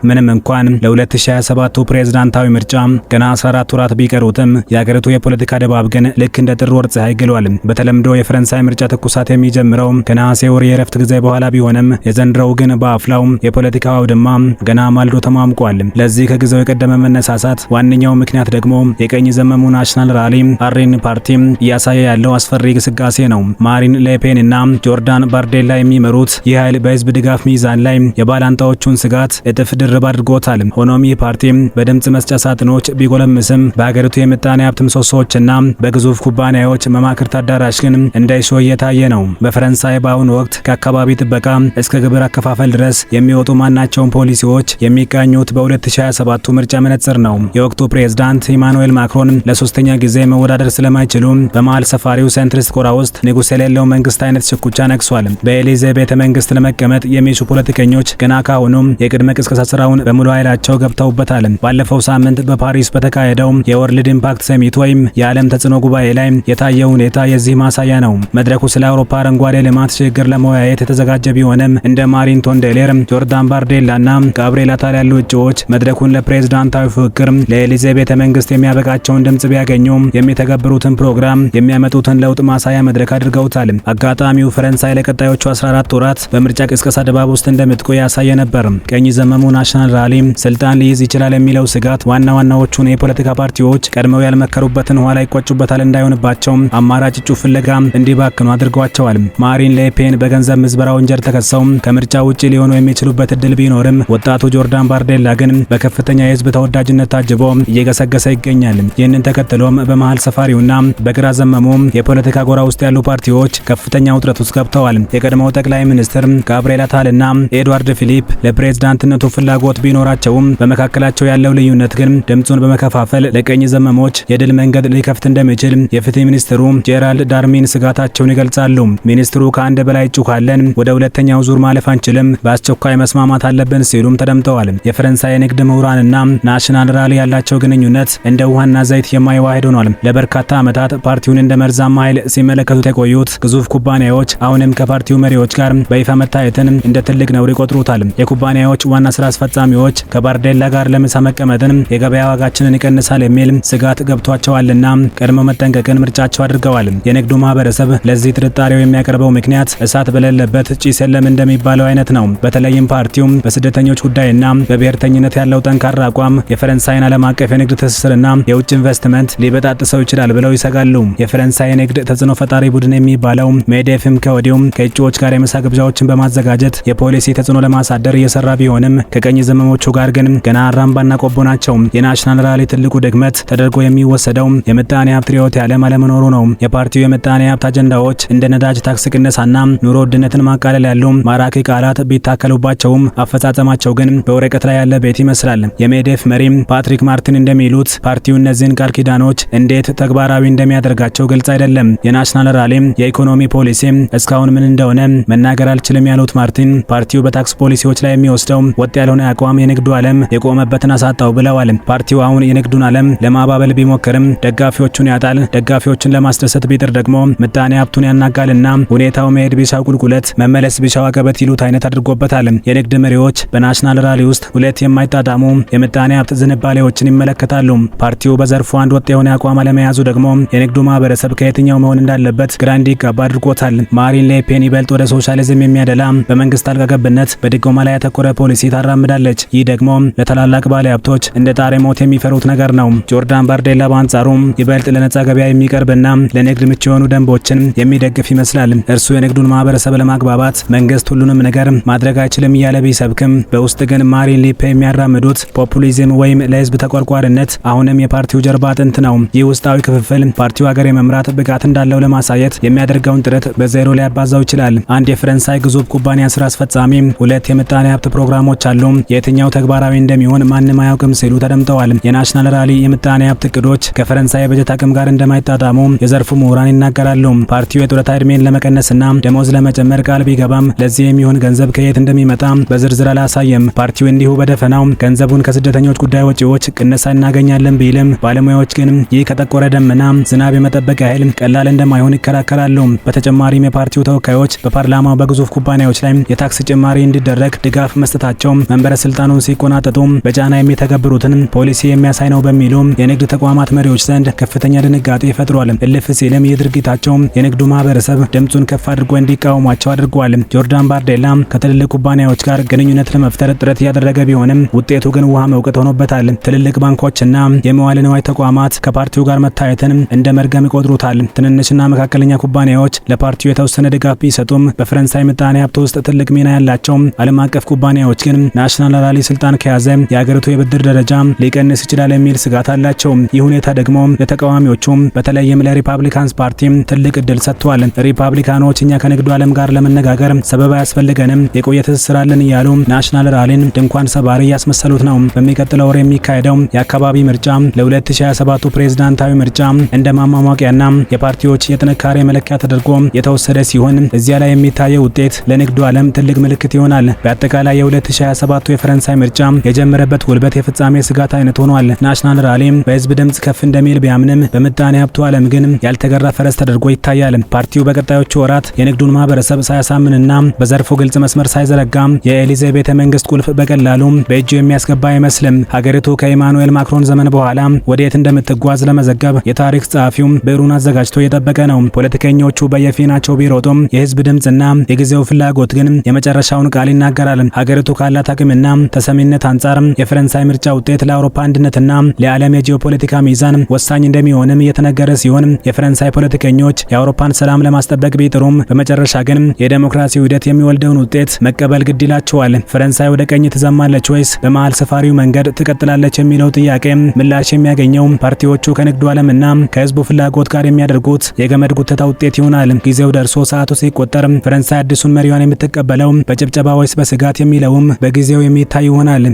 ምንም እንኳን ለ2027 ፕሬዝዳንታዊ ምርጫ ገና 14 ወራት ቢቀሩትም፣ የአገሪቱ የፖለቲካ ድባብ ግን ልክ እንደ ጥር ወር ፀሐይ ግሏል። በተለምዶ የፈረንሳይ ምርጫ ትኩሳት የሚጀምረው ከነሐሴ ወር የእረፍት ጊዜ በኋላ ቢሆንም፣ የዘንድሮው ግን በአፍላው የፖለቲካው አውድማ ገና ማልዶ ተሟምቋል። ለዚህ ከጊዜው የቀደመ መነሳሳት ዋነኛው ምክንያት ደግሞ የቀኝ ዘመሙ ናሽናል ራሊ RN ፓርቲ እያሳየ ያለው አስፈሪ ግስጋሴ ነው። ማሪን ሌፔን እና ጆርዳን ባርዴላ የሚመሩት ይህ ኃይል በህዝብ ድጋፍ ሚዛን ላይ የባላንጣዎቹን ስጋት እጥፍ ድርብ አድርጎታል። ሆኖም ይህ ፓርቲ በድምጽ መስጫ ሳጥኖች ቢጎለምስም፣ በሀገሪቱ የምጣኔ ሀብት ምሰሶዎችና በግዙፍ ኩባንያዎች መማክርት አዳራሽ ግን እንደ እሾህ እየታየ ነው። በፈረንሳይ በአሁኑ ወቅት ከአካባቢ ጥበቃ እስከ ግብር አከፋፈል ድረስ የሚወጡ ማናቸውም ፖሊሲዎች የሚቃኙት በ2027 ምርጫ መነጽር ነው። የወቅቱ ፕሬዝዳንት ኢማኑኤል ማክሮን ለሶስተኛ ጊዜ መወዳደር ስለማይችሉ፣ በመሃል ሰፋሪው centrist ጎራ ውስጥ ንጉሥ የሌለው መንግስት አይነት ሽኩቻ ነግሷል። በኤሊዜ ቤተ መንግስት ለመቀመጥ የሚሹ ፖለቲከኞች ገና ካሁኑ የቅድመ ቅስቀሳ ስራውን በሙሉ ኃይላቸው ገብተውበታል። ባለፈው ሳምንት በፓሪስ በተካሄደው የ World Impact Summit ወይም የዓለም ተጽዕኖ ጉባኤ ላይ የታየው ሁኔታ የዚህ ማሳያ ነው። መድረኩ ስለ አውሮፓ አረንጓዴ ልማት ሽግግር ለመወያየት የተዘጋጀ ቢሆንም፣ እንደ ማሪን ቶንዴሌር፣ ጆርዳን ባርዴላ እና ጋብርኤል አታል ያሉ እጩዎች መድረኩን ለፕሬዝዳንታዊ ፉክክር፣ ለኤሊዜ ቤተ መንግስት የሚያበቃቸውን ድምጽ ቢያገኙ የሚተገብሩትን ፕሮግራም፣ የሚያመጡትን ለውጥ ማሳያ መድረክ አድርገውታል። አጋጣሚው ፈረንሳይ ለቀጣዮቹ 14 ወራት በምርጫ ቅስቀሳ ድባብ ውስጥ እንደምትቆይ ያሳየ ነበር። ቀኝ ዘመሙ ናሽናል ራሊ ስልጣን ሊይዝ ይችላል የሚለው ስጋት ዋና ዋናዎቹን የፖለቲካ ፓርቲዎች ቀድመው ያልመከሩበትን ኋላ ይቆጩበታል እንዳይሆንባቸው አማራጭ እጩ ፍለጋ እንዲባክኑ አድርጓቸዋል። ማሪን ሌፔን በገንዘብ ምዝበራ ወንጀል ተከሰው ከምርጫ ውጪ ሊሆኑ የሚችሉበት እድል ቢኖርም፣ ወጣቱ ጆርዳን ባርዴላ ግን በከፍተኛ የህዝብ ተወዳጅነት ታጅቦ እየገሰገሰ ይገኛል። ይህንን ተከትሎም በመሃል ሰፋሪውና በግራ ዘመሙ የፖለቲካ ጎራ ውስጥ ያሉ ፓርቲዎች ከፍተኛ ውጥረት ውስጥ ገብተዋል። የቀድሞው ጠቅላይ ሚኒስትር ጋብርኤል አታልና ኤድዋርድ ፊሊፕ ለፕሬዝዳንትነቱ ፍላጎት ቢኖራቸውም፣ በመካከላቸው ያለው ልዩነት ግን ድምጹን በመከፋፈል ለቀኝ ዘመሞች የድል መንገድ ሊከፍት እንደሚችል የፍትህ ሚኒስትሩ ጄራልድ ዳርሚን ስጋታቸውን ይገልጻሉ። ሚኒስትሩ "ከአንድ በላይ እጩ ካለን ወደ ሁለተኛው ዙር ማለፍ አንችልም፣ በአስቸኳይ መስማማት አለብን" ሲሉም ተደምጠዋል። የፈረንሳይ የንግድ ምሁራንና ናሽናል ራሊ ያላቸው ግንኙነት እንደ ውሃና ዘይት የማይዋሄድ ሆኗል። ለበርካታ ዓመታት ፓርቲውን እንደ መርዛማ ኃይል ሲመለከቱት የቆዩት ግዙፍ ኩባንያዎች አሁንም ከፓርቲው መሪዎች ጋር በይፋ መታየትን እንደ ትልቅ ነውር ይቆጥሩታል። የኩባንያዎች ዋና ስራ አስፈጻሚዎች ከባርዴላ ጋር ለምሳ መቀመጥን የገበያ ዋጋችንን ይቀንሳል የሚል ስጋት ገብቷቸዋልና ቀድሞ መጠንቀቅን ምርጫቸው አድርገዋል። የንግዱ ማህበረሰብ ለዚህ ጥርጣሬው የሚያቀርበው ምክንያት እሳት በሌለበት ጭስ የለም እንደሚባለው አይነት ነው። በተለይም ፓርቲው በስደተኞች ጉዳይና በብሔርተኝነት ያለው ጠንካራ አቋም የፈረንሳይን ዓለም አቀፍ የንግድ ትስስርና የውጭ ኢንቨስትመንት ሊበጣጥሰው ይችላል ብለው ይሰጋሉ። የፈረንሳይ የንግድ ተጽዕኖ ፈጣሪ ቡድን የሚባለው ሜዴፍም ከወዲሁም ከእጩዎች ጋር የምሳ ግብዣዎችን በማዘጋጀት የፖሊሲ ተጽዕኖ ለማሳደር እየሰራ ቢሆንም፣ ከቀኝ ዘመሞቹ ጋር ግን ገና አራምባና ቆቦ ናቸው። የናሽናል ራሊ ትልቁ ድክመት ተደርጎ የሚወሰደው የምጣኔ ሀብት ርዕዮተ ዓለም አለመኖሩ ነው። የፓርቲው የምጣኔ ሀብት አጀንዳዎች እንደ ነዳጅ ታክስ ቅነሳና ኑሮ ውድነትን ማቃለል ያሉ ማራኪ ቃላት ቢታከሉባቸውም፣ አፈጻጸማቸው ግን በወረቀት ላይ ያለ ቤት ይመስላል። የሜዴፍ መሪ ፓትሪክ ማርቲን እንደሚሉት፣ ፓርቲው እነዚህን ቃል ኪዳኖች እንዴት ተግባራዊ እንደሚያደርጋቸው ግልጽ አይደለም። የናሽናል ራሊ የኢኮኖሚ ፖሊሲ እስካሁን ምን እንደሆነ መናገር አልችልም ያሉት ማርቲን፣ ፓርቲው በታክስ ፖሊሲዎች ላይ የሚወስደው ወጥ ያልሆነ አቋም የንግዱ ዓለም የቆመበትን አሳጣው ብለዋል። ፓርቲው አሁን የንግዱን ዓለም ለማባበል ቢሞክርም ደጋፊዎቹን ያጣል። ደጋፊዎቹን ለማስደሰት ቢጥር ደግሞ ምጣኔ ሀብቱን ያናጋልና ሁኔታው መሄድ ቢሻው ቁልቁለት፣ መመለስ ቢሻው አቀበት ይሉት አይነት አድርጎበታል። የንግድ መሪዎች በናሽናል ራሊ ውስጥ ሁለት የማይጣጣሙ የምጣኔ ሀብት ዝንባሌዎችን ይመለከታሉ። ፓርቲው በዘርፉ አንድ ወጥ የሆነ አቋም አለመያዙ ደግሞ የንግዱ ማህበረሰብ ከየትኛው መሆን እንዳለበት ግራ እንዲጋባ አድርጎታል። ማሪን ሌፔን ይበልጥ ወደ ሶሻሊዝም የሚያደላ፣ በመንግስት ጣልቃ ገብነት በድጎማ ላይ ያተኮረ ፖሊሲ ታራምዳለች። ይህ ደግሞ ለታላላቅ ባለሀብቶች እንደ ጣረ ሞት የሚፈሩት ነገር ነው። ጆርዳን ባርዴላ በአንጻሩ ይበልጥ ለነጻ ገበያ የሚቀርብና ለንግድ ምቹ የሆኑ ደንቦችን የሚደግፍ ይመስላል። እርሱ የንግዱን ማህበረሰብ ለማግባባት መንግስት ሁሉንም ነገር ማድረግ አይችልም እያለ ቢሰብክም፣ በውስጥ ግን ማሪን ሌፔን የሚያራምዱት ፖፑሊዝም ወይም ለህዝብ ተቆርቋሪነት አሁንም የፓርቲው ጀርባ አጥንት ነው። ይህ ውስጣዊ ክፍፍል ፓርቲው ሀገር የመምራት ብቃት እንዳለው ለማሳየት የሚያደርገውን ጥረት በዜሮ ሊያባዛው ይችላል። አንድ የፈረንሳይ ግዙፍ ኩባንያ ስራ አስፈጻሚ "ሁለት የምጣኔ ሀብት ፕሮግራሞች አሉ፣ የትኛው ተግባራዊ እንደሚሆን ማንም አያውቅም" ሲሉ ተደምጠዋል። የናሽናል ራሊ የምጣኔ ሀብት እቅዶች ከፈረንሳይ የበጀት አቅም ጋር እንደማይጣጣሙ የዘርፉ ምሁራን ይናገራሉ። ፓርቲው የጡረታ ዕድሜን ለመቀነስና ደሞዝ ለመጨመር ቃል ቢገባም፣ ለዚህ የሚሆን ገንዘብ ከየት እንደሚመጣ በዝርዝር አላሳየም። ፓርቲው እንዲሁ በደፈናው ገንዘቡን ከስደተኞች ጉዳይ ወጪዎች ቅነሳ እናገኛለን ቢልም፣ ባለሙያዎች ግን ይህ ከጠቆረ ደመና ዝናብ የመጠበቅ ያህል ቀላል እንደማይሆን ይከራከራሉ። በተጨማሪም የፓርቲው ተወካዮች በፓርላማው በግዙፍ ኩባንያዎች ላይ የታክስ ጭማሪ እንዲደረግ ድጋፍ መስጠታቸው መንበረ ስልጣኑን ሲቆናጠጡ በጫና የሚተገብሩትን ፖሊሲ የሚያሳይ ነው በሚሉ የንግድ ተቋማት መሪዎች ዘንድ ከፍተኛ ድንጋጤ ፈጥሯል። እልፍ ሲልም ይህ ድርጊታቸው የንግዱ ማህበረሰብ ድምጹን ከፍ አድርጎ እንዲቃወሟቸው አድርጓል። ጆርዳን ባርዴላ ከትልልቅ ኩባንያዎች ጋር ግንኙነት ለመፍጠር ጥረት እያደረገ ቢሆንም ውጤቱ ግን ውሃ መውቀጥ ሆኖበታል። ትልልቅ ባንኮችና የመዋለ ንዋይ ተቋማት ከፓርቲው ጋር መታየትን እንደ መርገም ይቆጥሩታል። ትንንሽና መካከለኛ ኩባንያዎች ለፓርቲው የተወሰነ ድጋፍ ቢሰጡም በፈረንሳይ ምጣኔ ሀብት ውስጥ ትልቅ ሚና ያላቸው ዓለም አቀፍ ኩባንያዎች ግን ናሽናል ራሊ ስልጣን ከያዘ የአገሪቱ የብድር ደረጃ ሊቀንስ ይችላል የሚል ስጋት አላቸው። ይህ ሁኔታ ደግሞ ለተቃዋሚዎቹ በተለይም ለሪፓብሊካንስ ፓርቲ ትልቅ እድል ሰጥቷል። ሪፓብሊካኖች እኛ ከንግዱ ዓለም ጋር ለመነጋገር ሰበብ አያስፈልገንም፣ የቆየ ትስስር አለን እያሉ ናሽናል ራሊን ድንኳን ሰባሪ እያስመሰሉት ነው። በሚቀጥለው ወር የሚካሄደው የአካባቢ ምርጫ ለ2027 ፕሬዝዳንታዊ ምርጫ እንደ ማሟሟቂያና የፓርቲዎች የጥንካሬ መለኪያ ተደርጎ የተወሰደ ሲሆን እዚያ ላይ የሚታየው ውጤት ለንግዱ ዓለም ትልቅ ምልክት ይሆናል። በአጠቃላይ የ2027 የፈረንሳይ ምርጫ የጀመረበት ጉልበት የፍጻሜ ስጋት አይነት ሆኗል። ናሽናል ራሊ በህዝብ ድምጽ ከፍ እንደሚል ቢያምንም በምጣኔ ሀብቱ ዓለም ግን ያልተገራ ፈረስ ተደርጎ ይታያል። ፓርቲው በቀጣዮቹ ወራት የንግዱን ማህበረሰብ ሳያሳምንና በዘርፉ ግልጽ መስመር ሳይዘረጋ የኤሊዜ ቤተ መንግስት ቁልፍ በቀላሉ በእጁ የሚያስገባ አይመስልም። ሀገሪቱ ከኢማኑኤል ማክሮን ዘመን በኋላ ወዴት እንደምትጓዝ ለመዘገብ የታሪክ ጸሐፊው ብዕሩን አዘጋጅቶ እየጠበቀ ነው። ፖለቲከኞቹ በየፊናቸው ቢሮጡም የህዝብ ድምጽና የጊዜው ፍላጎት ግን የመጨረሻውን ቃል ይናገራል። ሀገሪቱ ካላት አቅምና ተሰሚነት አንጻር የፈረንሳይ ምርጫ ውጤት ለአውሮፓ አንድነትና ለዓለም የጂኦፖለቲካ ሚዛን ወሳኝ እንደሚሆንም እየተነገረ ሲሆን የፈረንሳይ ፖለቲከኞች የአውሮፓን ሰላም ለማስጠበቅ ቢጥሩም በመጨረሻ ግን የዴሞክራሲው ሂደት የሚወልደውን ውጤት መቀበል ግድ ይላቸዋል። ፈረንሳይ ወደ ቀኝ ትዘማለች ወይስ በመሃል ሰፋሪው መንገድ ትቀጥላለች የሚለው ጥያቄ ምላሽ የሚያገኘው ፓርቲዎቹ ከንግዱ ዓለምና ከህዝቡ ፍላጎት ጋር የሚያደርጉት የገመድ ጉተታ ውጤት ይሆናል። ጊዜው ደርሶ ሰዓቱ ሲቆጠር ፈረንሳይ አዲሱን መሪዋን የምትቀበለው በጭብጨባ ወይስ በስጋት የሚለውም በጊዜው የሚታይ ይሆናል።